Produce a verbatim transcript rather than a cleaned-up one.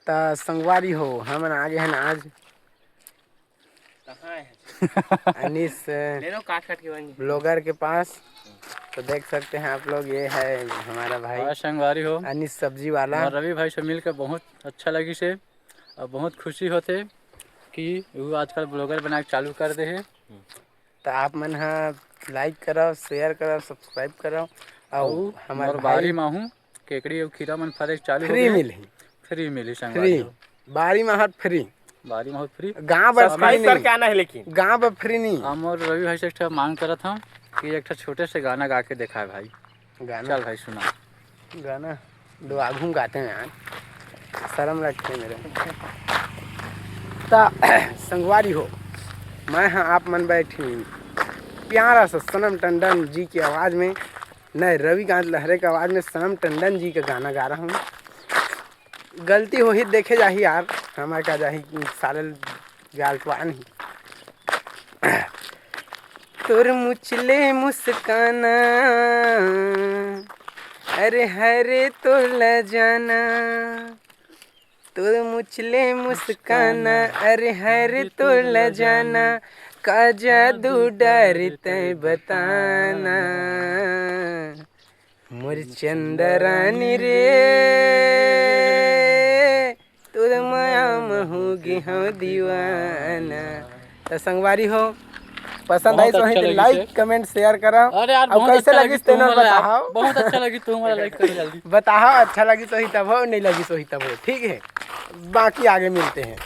त संगवारी हो, हमन आगे हन आज कहाँ है? अनिस ले लो, काट काट के बन। ब्लॉगर के पास। तो देख सकते हैं आप लोग, ये है हमारा भाई और संगवारी हो। अनिस सब्जी वाला। और रवि भाई से मिलकर बहुत अच्छा लगी से और बहुत खुशी होते कि वो आजकल ब्लॉगर बना के चालू कर दे है। तो आप मन ह लाइक करो, शेयर करो, सब्सक्राइब करो। और और हमारे मोर भाई बारी माहू केकड़ी और खीरा मन फरे चालू हो फ्री गए। मिलही। फ्री मिलही संगवारी फ्री। हो। बारी माहू फ्री। बारी माहू फ्री। गाँव बर फ्री सब्सक्राइब करके नहीं। आना है लेकिन। गाँव बर फ्री नहीं। हम और रवि भाई से एक ठो मांग करत हूँ कि एक ठो छोटे से गाना गा के दिखाए भाई। गाना? चल भाई सुना। गाना दो आघू में गाते हैं यार, शर्म लगते हैं मेरे। ता संगवारी हो, मैं हाँ आप मन बैठी प्यारा सा सनम टंडन जी की आवाज़ में, नहीं, रविकांत लहरे की आवाज़ में सनम टंडन जी का गाना गा रहा हूँ। गलती होही देखे जाही यार, हमारे का जाही साले गाल तो आ नहीं। तोर मुचले मुस्काना, अरे हरे तोर ल जाना। तोर मुचले मुस्काना, अरे हरे तोर ल जाना। का जादू डारे तै बताना। मोर चंदरानी रे, तोर माया म हो गे हव दीवाना। त संगवारी हो, पसंद बहुत आई तो अच्छा लगी लाइक से। कमेंट शेयर करो। अरे यार, और बहुत कैसे अच्छा लगी लगी तुम तेनों वाला यार। बताओ। बहुत अच्छा लगी तुम वाला, लाइक करो जल्दी। बताओ, अच्छा लगी सही तब हो, नहीं लगी सही तब हो, ठीक है। बाकी आगे मिलते हैं।